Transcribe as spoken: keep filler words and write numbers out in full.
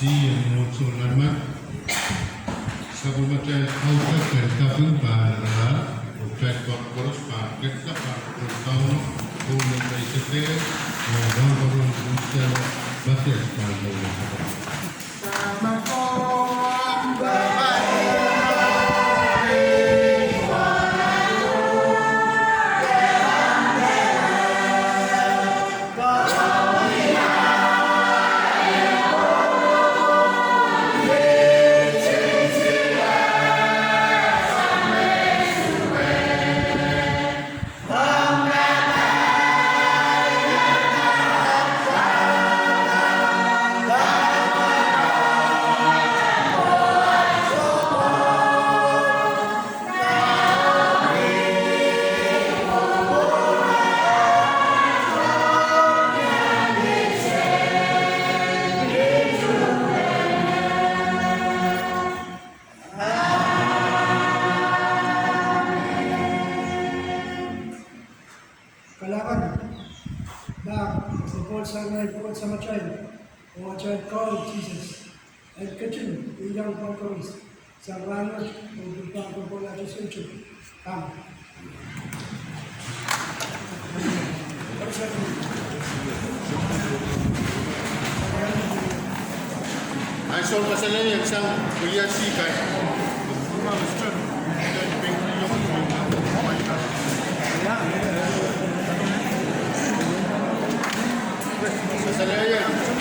Ih, en mwomwohdiso nanmwarki, sapwellimatail audepe en kaping pahn irair, oh kitail koaros pahn ketilong pahn kupwuren Kauno, oh me peisedehr, oh me pahn kupwuren Kristo, me pahn mwowe. Kalahngan, ma, oh pwoson sang nan pwukoa samatail, oh atail Kaun Sises, en ketin iang pahn koaros sang rahnwet, oh pil pahn koapworopworki atail soutuk. Amen. Ansou me kasalehda sang wiliandi kan. Kasalehda.